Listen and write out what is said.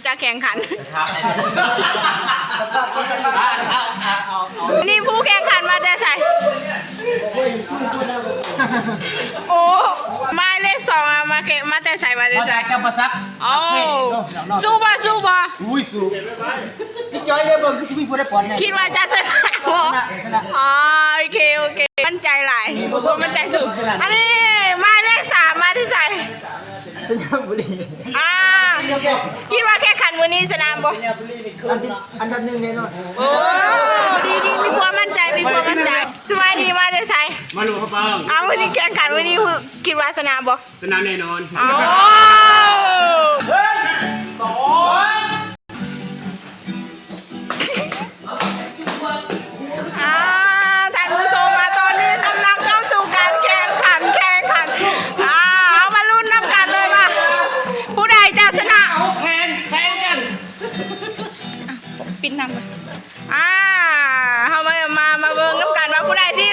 ຈະແຂ່ງຂັນ. ນີ້ຜູ້ແຂ່ງຂັນມາແຕ່ໃສ? ໂອ້ ໝາຍເລກສອງ ອະ ມາແຂ່ງ ມາແຕ່ໃສ? ມາແຕ່ໃສ? ມາຈາກຈຳປາສັກ. ໂອ້ ປາກເຊ. ໂອ້ ເນາະ ເນາະ ສູ້ບໍ່? ສູ້ບໍ່? ອຸ້ຍ ສູ້. ພີ່ຈອຍເລີຍເບິ່ງ ຄືຊິມີຜູ້ໃດປອນແນ່. ຄິດວ່າຈະຊະນະບໍ່? ຊະນະ ຊະນະ. ອໍ ໂອເຄ ໂອເຄ ໝັ້ນໃຈຫຼາຍ ມີຄວາມໝັ້ນໃຈສູງ. ອັນນີ້ໝາຍເລກສາມ ມາແຕ່ໃສ? ໄຊຍະບູລີ. ອ່າ ຄິດວ່າແຂ່ງຂັນມື້ນີ້ຊະນະບໍ່? ອັນດັບ ອັນດັບໜຶ່ງແນ່ນອນ. ໂອ້ ດີໆ ມີຄວາມໝັ້ນໃຈ ມີຄວາມໝັ້ນໃຈ. ສະບາຍດີ ມາແຕ່ໃສ? ມາຫຼວງພະບາງ. ເອົາ ມື້ນີ້ແຂ່ງຂັນ ມື້ນີ້ຄິດວ່າຊະນະບໍ່? ຊະນະແນ່ນອນ. ໂອ້ ອ່າ ທ່ານຜູ້ຊົມ ມາຕອນນີ້ກຳລັງເຂົ້າສູ່ການແຂ່ງຂັນ ແຂ່ງຂັນ. ອ່າ ເຮົາມາລຸ້ນນຳກັນເລີຍວ່າ ຜູ້ໃດຈະຊະນະ. ຫົກແຜ່ນແຊງກັນ. ປິດນຳ. ອ່າ ເຮົາມາ ມາ ມາເບິ່ງນຳກັນວ່າຜູ້ໃດທີ່